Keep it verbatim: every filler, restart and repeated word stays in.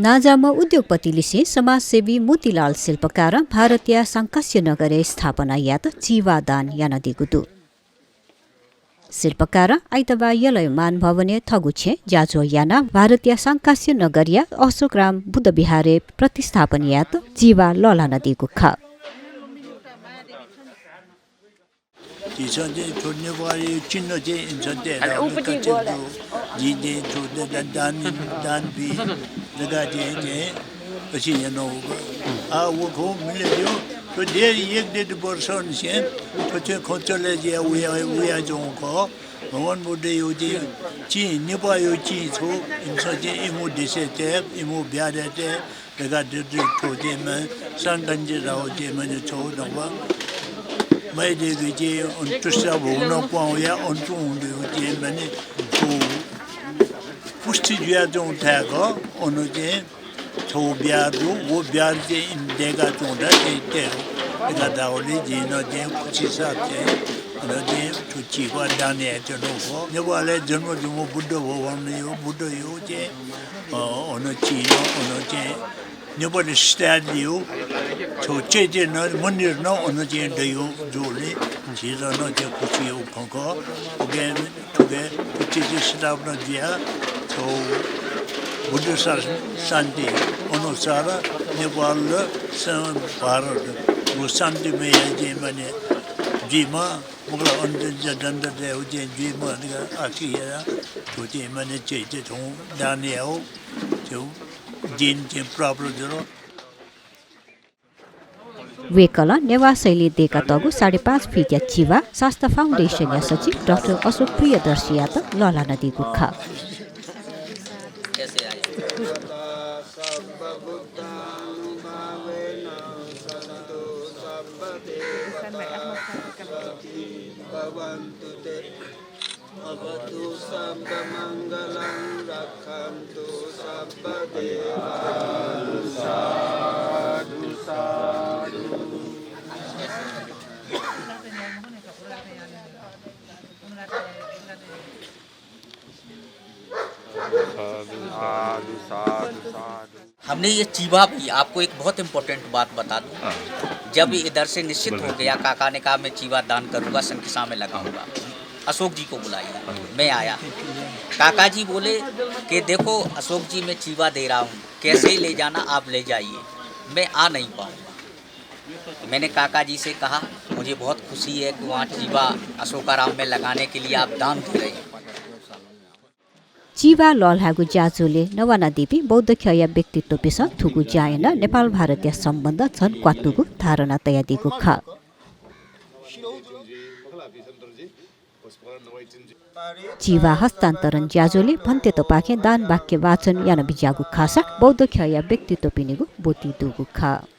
नांजाःम्ह उद्योगपति लिसें समाजसेवी मोतीलाल शिल्पकारं भारतया सांकास्य नगरय् स्थापना यायेत चिवा दान यानादीगु दु। शिल्पकारं आइतबाः यलया मान भवनय् थःगु छेँ ज्याझ्वः यानाः भारतया सांकास्य नगरया अशोकराम बुद्ध विहारय् प्रतिस्थापन यायेत चिवा लःल्हानादीगु खः। झीसं चाहिँ थ्व नेपाःया चिन्ह चाहिँ इमिसं तये धाःगु दु। जिं चाहिँ थ्व द-, द-, दान, दान बी धकाः चाहिँ, चाहिँ अथे यानागु। आः व खँ मिले ज्यू, थ्व देश एक डेढ वर्षंनिसें थ्व चाहिँ खँ चले जुया वया, वयाच्वंगु खः। भगवान बुद्धया चाहिँ चिं, नेपाःया चिं छु, इमिसं चाहिँ इमिगु देशय् तये, इमिगु ब्याहारय् तये, धकाः दु, दु, थ्व चाहिँ मं सांकास्य धाःगु चाहिँ मं छगू नं मय्‌दय्‌कं चाहिँ अन तुस्सा भुवनं क्वहां वयाः अन च्वंगु चाहिँ मं थ्व पुष्टि जुयाच्वंगु थाय् खः। अन चाहिँ छगू ब्याहार दु, व ब्याहार चाहिँ इमि दय्‌काच्वंगु थाय् चाहिँ तये धकाः धाःगुलिं जिं नं चाहिँ खुसीसाथ चाहिँ अन चाहिँ थ्व चिवा दान यानाच्वनागु खः। नेपालय् जन्म जूम्ह बुद्ध भगवानया, बुद्धया चाहिँ अ, अन चिं नं, अन चाहिँ नेपाली style या छगू चैत्य नं, मन्दिर नं अन चाहिँ दइगु जूगुलिं झीत नं चाहिँ खुसीया खँ खः। उकिं थुकी चैत्य स्थापना जुयाः छगू बुद्ध शासन शान्ति अनुसार नेपाल र स-, भारत व शान्तिमय चाहिँ माने जुइमा, मखु ला, अन चाहिँ जनता चाहिँ व चाहिँ जुइमा धकाः आशिष यानाः थ्व चाहिँ माने चैत्य छगू दान याःगु थ्व दिन चाहिँ प्राप्त जुल। वय्‌कलं नेवाः शैलीं दय्‌कातःगु साढे पाँच फिटया चिवा शास्ता फाउन्डेसनया सचिव डाक्टर अशोक प्रियदर्शीयात लःल्हानादीगु खः। अवतु सब्बमङ्गलं रक्खन्तु सब्बदेवतां। साधु, साधु। साधु, साधु, साधु। हमने ये चीवा भी, आपको एक बहुत important बात बता दूं। हाँ। जब इधर से निश्चित हो गया, काका ने कहा, "मैं चीवा दान करूंगा, संकिसा में लगाऊंगा।" अशोक जी को बुलाइए, हाँ। मैं आया। काका जी बोले कि, "देखो अशोक जी, मैं चीवा दे रहा हूँ, कैसे ही ले जाना, आप ले जाइए, मैं आ नहीं पाऊंगा।" मैंने काका जी से कहा, "मुझे बहुत खुशी है कि वहाँ चीवा अशोकाराम में लगाने के लिए आप दान दे रहे हैं।" चीवा लःल्हायेगु ज्याझ्वलय् नवानादीपिं बौद्ध ख्यःया व्यक्तित्वपिन्सं थुगु ज्यां यानाः नेपाल भारतया सम्बन्ध झन क्वातुगु धारणा तयादीगु खः। चीवा हस्तान्तरण ज्याझ्वलय् भन्तेतपाखें दान वाक्य वाचन याना बिज्याःगु खःसा बौद्ध ख्यःया व्यक्तित्वपिनिगु ब्वति दुगु खः।